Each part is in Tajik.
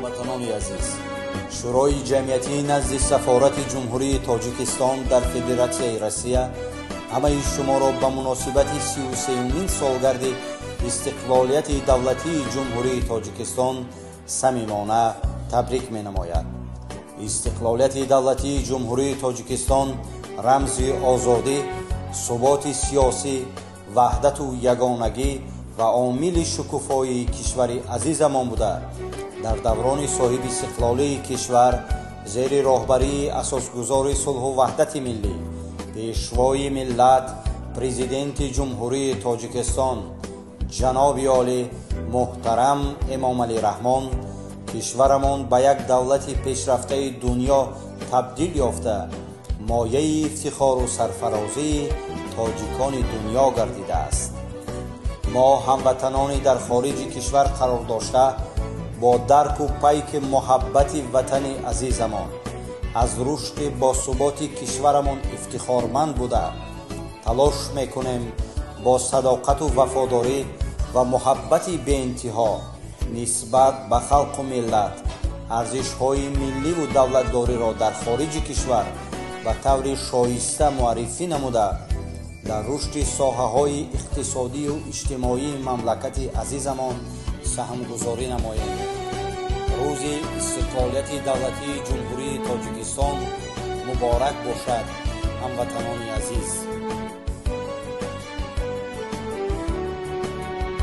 Ҳамватанони азиз, Шӯрои ҷамъиятии назди Сафорати Ҷумҳурии Тоҷикистон дар Федератсияи Россия ҳамаи шуморо ба муносибати 33-умин солгарди истиқлолияти давлатии Ҷумҳурии Тоҷикистон самимона табрик менамояд. Истиқлолияти давлатии Ҷумҳурии Тоҷикистон рамзи озодӣ, суботи сиёсӣ, ваҳдату ягонагӣ ва омили шукуфоии кишвари азизамон буда, дар даврони соҳиби истиқлолии кишвар зери роҳбарии асосгузори сулҳу ваҳдати миллӣ, пешвои миллат, Президенти Ҷумҳурии Тоҷикистон ҷаноби олӣ муҳтарам Эмомалӣ Раҳмон кишварамон ба як давлати пешрафтаи дунё табдил ёфта, мояи ифтихору сарфарозии тоҷикони дунё гардидааст. Мо ҳамватанони дар хориҷи кишвар қарор дошта, бо дарку пайки муҳаббати ватани азизамон, аз рушди босуботи кишварамон ифтихорманд буда, талош мекунем бо садоқату вафодорӣ ва муҳаббати беинтиҳо нисбат ба халқу миллат арзишҳои милливу давлатдориро дар хориҷи кишвар ба таври шоиста муаррифӣ намуда, дар рушди соҳаҳои иқтисодию иҷтимоии мамлакати азизамон саҳмгузорӣ намоем. Рӯзи истиқлолияти давлатии Ҷумҳурии Тоҷикистон муборак бошад, ҳамватанони азиз.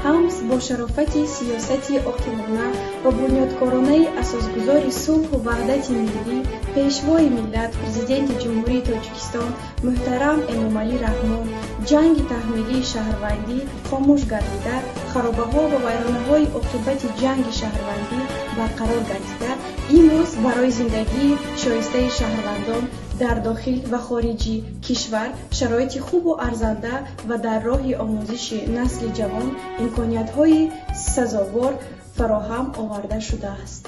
Ҳамс бо шарофати сиёсати оқилона ва бунёдкоронаи асосгузори сулҳу ваҳдати миллӣ, пешвои миллат, Президенти Ҷумҳурии Тоҷикистон муҳтарам Эмомалӣ Раҳмон ҷанги таҳмилии шаҳрвандӣ хомӯш гардида, харобаҳо ва вайронаҳои оқибати ҷанги шаҳрвандӣ барқарор гардида, имрӯз барои зиндагии шоистаи шаҳрвандон дар дохил ва хориҷи кишвар шароити хубу арзанда ва дар роҳи омӯзиши насли ҷавон имкониятҳои сазовор фароҳам оварда шудааст.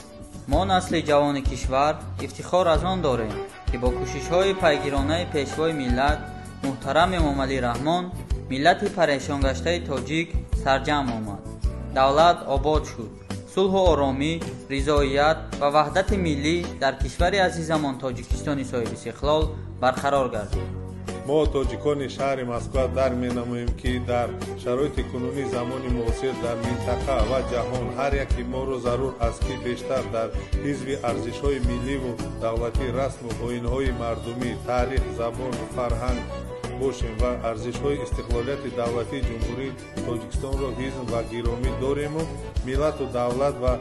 Мо насли ҷавони кишвар ифтихор аз он дорем, ки бо кӯшишҳои пайгиронаи пешвои миллат муҳтарам Эмомалӣ Раҳмон миллати парешонгаштаи тоҷик сарҷамъ омад, давлат обод шуд, сулҳу оромӣ, ризоият ва ваҳдати миллӣ дар кишвари азизамон Тоҷикистони соҳибистиқлол барқарор гардид. Мо тоҷикони шаҳри Москва дарк менамоем, ки дар шароити кунунии замони муосир дар минтақа ва ҷаҳон ҳар яки моро зарур аст, ки бештар дар ҳизби арзишҳои милливу давлатӣ, расму оинҳои мардумӣ, таърих, забону фарҳанг бошем ва арзишҳои истиқлолияти давлатии Ҷумҳурии Тоҷикистонро ҳизм ва гиромӣ дорему миллату давлат ва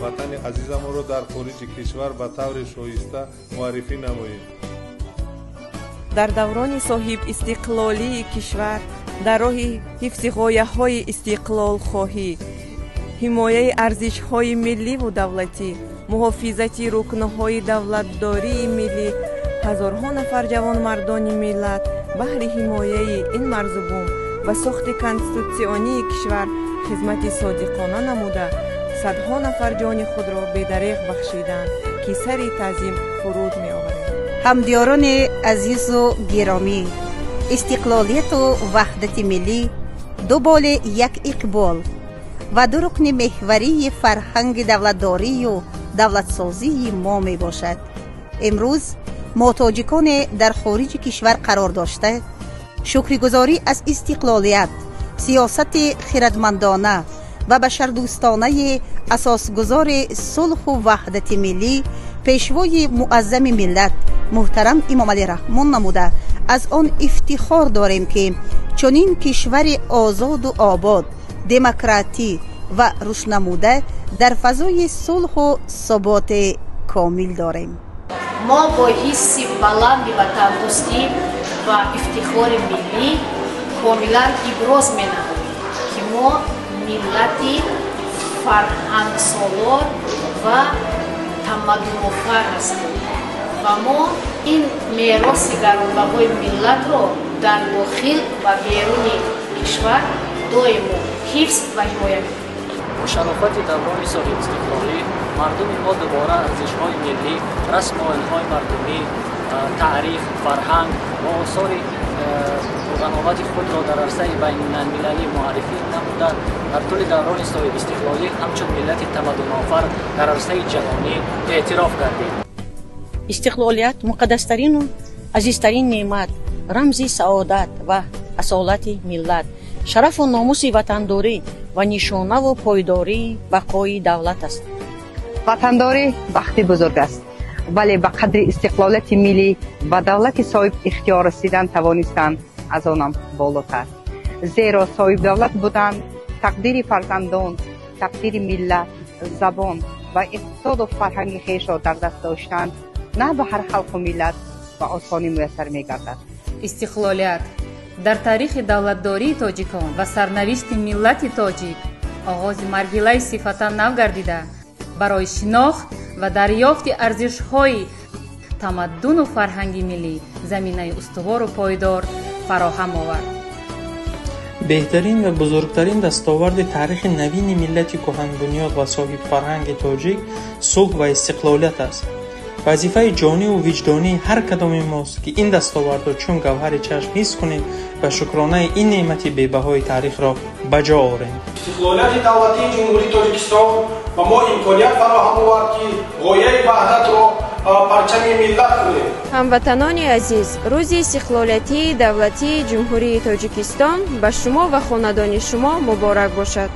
ватани азизамонро дар хориҷи кишвар ба таври шоиста муаррифӣ намоем. Дар даврони соҳибистиқлолии кишвар дар роҳи ҳифзи ғояҳои истиқлолхоҳӣ, ҳимояи арзишҳои милливу давлатӣ, муҳофизати рукнҳои давлатдории миллӣ ҳазорҳо нафар ҷавонмардони миллат баҳри ҳимояи ин марзу бум ва сохти конститутсионии кишвар хизмати содиқона намуда, садҳо нафар ҷони худро бедареғ бахшиданд, ки сари таъзим фуруд меоварем. Ҳамдиёрони азизу гиромӣ, истиқлолияту ваҳдати миллӣ ду боли як иқбол ва ду рукни меҳварии фарҳанги давлатдорию давлатсозии мо мебошад. Имрӯз мо тоҷиконе дар хориҷи кишвар қарор дошта, шукригузорӣ аз истиқлолият, сиёсати хирадмандона ва башардӯстонаи асосгузори сулҳу ваҳдати миллӣ, пешвои муаззами миллат муҳтарам Эмомалӣ Раҳмон намуда, аз он ифтихор дорем, ки чунин кишвари озоду обод, демократӣ ва рушднамуда дар фазои сулҳу суботи комил дорем. Мо бо ҳисси баланди ватандӯстӣ ва ифтихори миллӣ комилан иброз менамоем, ки мо миллати фарҳангсолор ва тамаддунофар ҳастем ва мо ин мероси гаронбаҳои миллатро дар дохил ва беруни кишвар доимо ҳифз ва ҳимоя мекунем. Бо шарофати даврони соҳибистиқлолӣ мардуми мо дубора арзишҳои миллӣ, расму оинҳои мардумӣ, таърих, фарҳанг ва осори ғановати худро дар арсаи байналмилалӣ муаррифӣ намуда, дар тӯли даврони соҳибистиқлолӣ ҳамчун миллати тамаддунофар дар арсаи ҷаҳонӣ эътироф гардид. Истиқлолият муқаддастарину азизтарин неъмат, рамзи саодат ва асолати миллат, шарафу номуси ватандорӣ ва нишонаву пойдории бақои давлат аст. Ватандорӣ бахти бузург аст, вале ба қадри истиқлолияти миллӣ ва давлати соҳиб ихтиёр расидан тавонистан аз онам болотар, зеро соҳибдавлат будан тақдири фарзандон, тақдири миллат, забон ва иқтисоду фарҳанги хешро дар даст доштан на ба ҳар халқу миллат ба осонӣ муяссар мегардад. Истиқлолият дар таърихи давлатдории тоҷикон ва сарнавишти миллати тоҷик оғози марҳилаи сифатан нав гардида, барои шинохт ва дарёфти арзишҳои тамаддуну фарҳанги миллӣ заминаи устувору пойдор фароҳам овард. Беҳтарин ва бузургтарин дастоварди таърихи навини миллати кӯҳанбунёд ва соҳибфарҳанги тоҷик сулҳ ва истиқлолият аст. Вазифаи ҷониву виҷдонии ҳар кадоми мост, ки ин дастовардро чун гавҳари чашм ҳис кунем ва шукронаи ин неъмати бебаҳои таърихро ба ҷо орем. Истиқлолияти давлатии Ҷумҳурии Тоҷикистон ба мо имконият фароҳам овард, ки ғояи ваҳдатро парчами миллат кунем. Ҳамватанони азиз, рӯзи истиқлолиятии давлатии Ҷумҳурии Тоҷикистон ба шумо ва хонадони шумо муборак бошад.